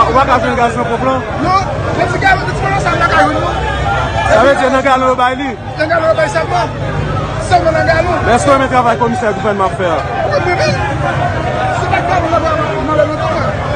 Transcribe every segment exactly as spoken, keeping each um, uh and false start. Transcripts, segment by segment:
Ou pa ka jwenn gaz nan ponp lan? Non, nan ti galon, nan ti galon sa, m pa ka jwenn, non. Sa vle di nan galon yo bay li? Nan galon yo bay sèlman. Sèlman nan galon. Men èske w renmen travay komisè gouvènman ap fè a? Mwen renmen. Si pa t galon, mwen pa mande lontan, mwen.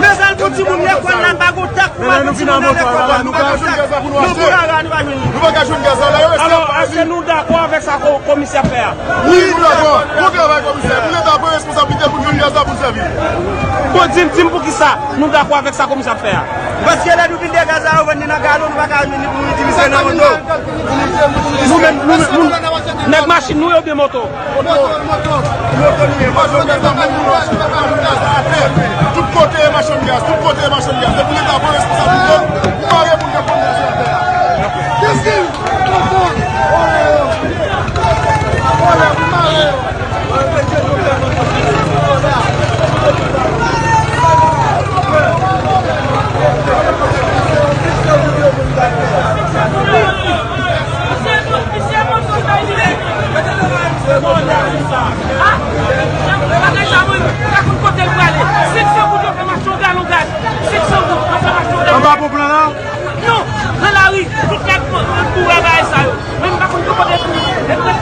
Men sa l pou timoun lekòl la, pa gon tak pou madanm timoun nan lekòl la. Nou pa ka jwenn gaz la, nou pa jwenn gaz la. Nou pa ka jwenn gaz la. Alò, èske nou dakò avèk sa ko-, komisè ap fè a? Wi, nou dakò. Bon travay, komisè. Pou leta pran responsablite l pou n jwenn gaz la pou n sèvi. Bon, di m, di m poukisa nou dakò avèk sa komisè ap fè a? Paske lè nou vin de gaz la, yo vann li nan galon, nou pa ka jwenn li pou nou itilize nan moto. Nou menm, nou menm, nou, nèg machin nou yo oubyen moto? Moto, moto, moto nou ye. Moto nou ye, pa jwenn gaz la, pa jwenn gaz la atè. Tout kote e machann gaz, tout kote e machann gaz. Depi leta pran responsablite l, pou mare moun k ap vann gaz la atè a. Anba ponp lan la? Non, nan lari, tout nèg pou, pou bagay sa yo. Men m pa konn ki kote pou, pou,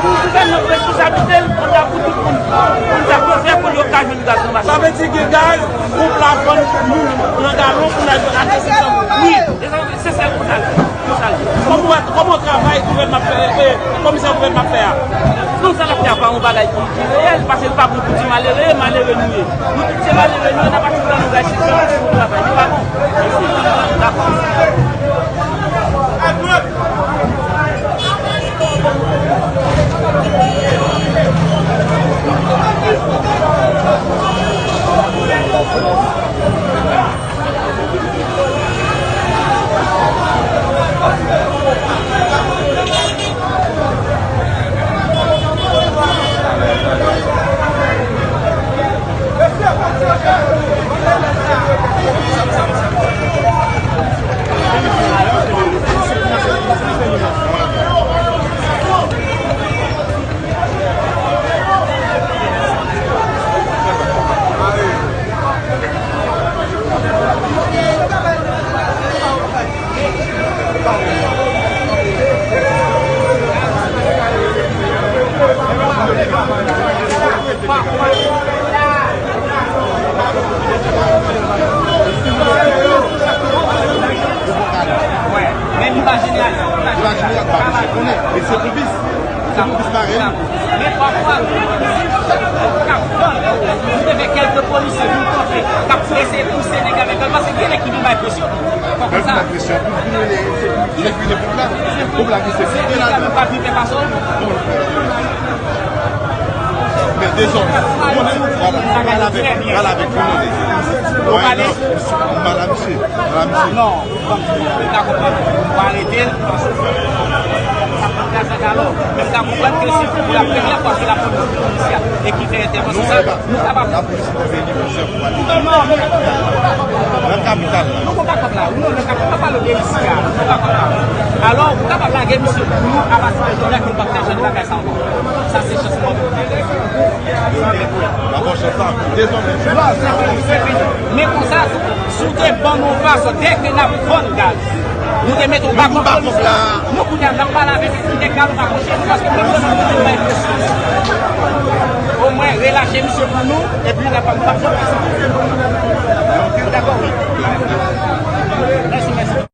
pou gouvènman pran responsablite l, pou ta pou tout moun. Pou ta pou fè pou yo ka jwenn gaz nan machin. Sa vle di gen gaz, ponp la vann nou nan galon pou n al achte senk san goud. Wi, se sa, se sa, se sa. Kòman, kòman travay gouvènman ap fè, e, komisè gouvènman ap fè a? Non, sa l ap fè a pa yon bagay ki, ki reyèl, paske l pa bon pou ti malere, malere nou ye. Nou tout se malere nou ye, n ap achte nan nou gaz, se sa, se yon travay, li pa bon. Dakò. Men nou pa jeneralize. Nou pa jeneralize, konnen, men se pou bis. Se pou bis parèy. Men pafwa, nou te fè kèlke polisye vin kanpe, k ap eseye pouse nèg avèk bal, paske gen nèg ki vin bay presyon. Lè l vin bay presyon, pou vin rele, se pou nèg vin pou la. Pou la ki se si gen la. Nèg pa vin fè fason. Dezòdè. Pral avèk, pral avèk, pral avèk. Ou pale? Pral a misye, pral a misye. Non, ou pa konprann. Ou arete l. Sa pran gaz ak alò. Men m ka konprann ke se pou la premyè fwa ke lapolis judisya e ki fè entèvansyon sa, nou kapab. Lapolis te vini plizyè fwa. Nan kapital la. Nou pa kapab la. Nou pa kapab pale de isi a. Nou pa kapab. Alò, ou kapab lage misye pou nou apati de jodi a ke nou p ap fè jan de bagay sa ankò. Sa se chans mwen. Nan pòch sa, dezòdè. Men konsa tou, si w te ban nou yon fason, dèke n ap vann gaz, nou te mete yon bakòp la. Nou kounye a, n ap pale avèk nèg la, nou pa konche nou, paske nou pa konn nou bay presyon. Omwen, relache misye pou nou, epi n ap, n ap, n ap